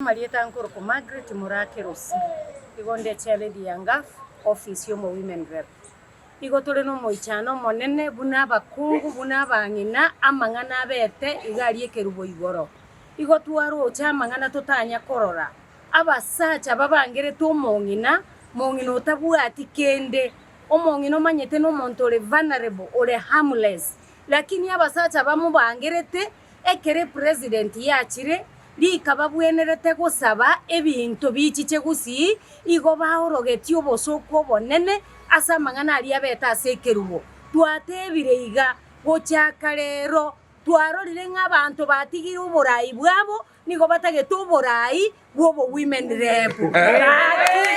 Amarieta nkorokwa Margaret Murake Rossi, igo nde chairlady ya Ngaf, office y'omo women rep. Igo tore nomoichano omonene buna abakungu, buna abang'ina, amang'ana abete iga aria ekerubo igoro. Igo twaroche amang'ana totanya korora, abasacha babangerete omong'ina, mong'ina otabwati kende, omong'ina omanyete nomonto ore vulnerable, ore harmless, lakini abasacha bamobangerete Ekero epresident yachire, rika babwenerete gosaba ebinto bichiche gusii, igo baorogetie obosooku obonene ase amang'ana aria abete ase ekerubo. Twatebire iga, gochaka rero, twarorire ng'a abanto batigire oborai bwabo, nigo batagete oborai bw'obo-women rep. Gaki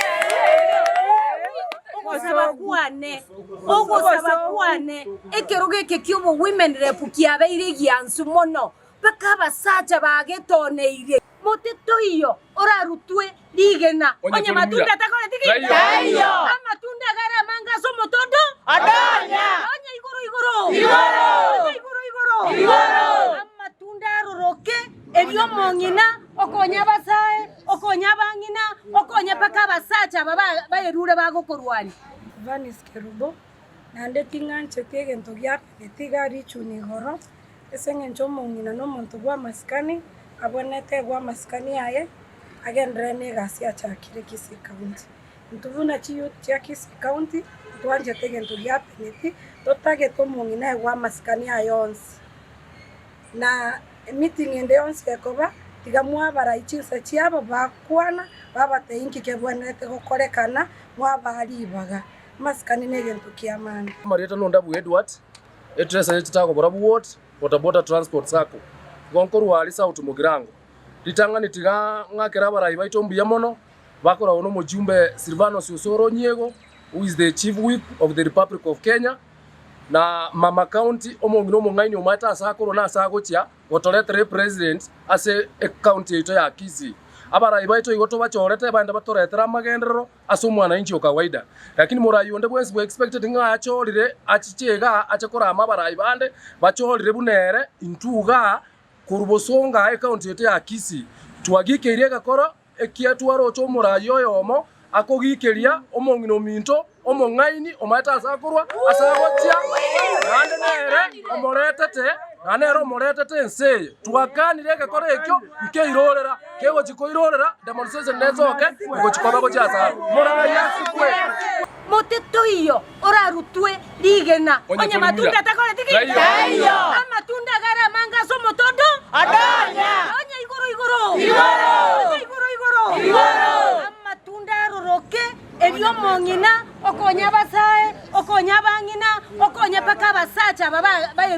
ogosaba kwane, ogosaba kwane, ekerogo eke ki'obo-women rep kiabeire egiansu mono, mpaka abasacha bagetoneire. Mote toiyo orarutwe rigena, onye matunda takoreti ki? Taiyo. Amatunda iga are amange ase omotondo? Adonya. Onye igoro igoro? Igoro. Onye igoro igoro? Igoro. Amatunda aroroke. Erio omong'ina okonya abasae, okonya abang'ina, okonya mpaka abasacha aba baerure bagokorwania. Vanis Kerubo, Naende ting'ancheti egento giapeneti iga richuni igoro, ase engencho omong'ina nomonto bw'amasikani, abwenerete aegwe amasikani aye, agenderere negasi achakire Kisii County. Intwe buna chiyouth chia Kisii County, ntwanchete egento giapeneti, totagete omong'ina aegwe amasikani aye onsi. Na emeeting ende yonsi ekoba, tiga mwabarai chinsa chiabo bakwana, babatebia inki kebwenerete gokorekana, mwabaa ribaga. Amasikani negento ki'amani. Amarieta nondabu Edward, etresa ye chitago Borabu Ward, Boda Boda Transport Sacco. Igo nkorwa aria South Mugirango. Ritang'ani tiga ng'akere abarai baito mbuya mono, bakoragwa nomochumbe Silvanus Osoro Onyiego, who is the Chief Whip of the Republic of Kenya, Na mama county omong'ina omong'aini omaete ase akorwa na ase agochia gotoretera epresident ase ecounty yaito ya Kisii. Abarai baito igo tobachorete baende batoretere amagenderero ase omwananchi o kawaida. Lakini morai onde bwensi bwe expected ng'a achorire achiche igaa ache korama abarai bande bachorire buna ere intwe igaa korwa bosongo aa ecounty yaito ya Kisii twagikeirie egekoro Ekiagera twaroche omoraai oyomo akogikeria omong'ina ominto omong'aini omaete ase akorwa ase agochia, naende nere omoretete, naende nere omoretete ense eye. Twakanire egekoro ekio nkeirorera, kegochia koirorera demonstration nesoke egochia koba gochia ase aro. Moraai asikwe. Mote toiyo orarutwe rigena, onye matunda takoreti ki? Taiyo. Amatunda iga are amange ase omotondo? Adonya. Onye igoro igoro? Igoro. Onye igoro igoro? Igoro. Amatunda aroroke, erio omong'ina okonya abasae, okonya abang'ina, okonya mpaka abasacha aba ba.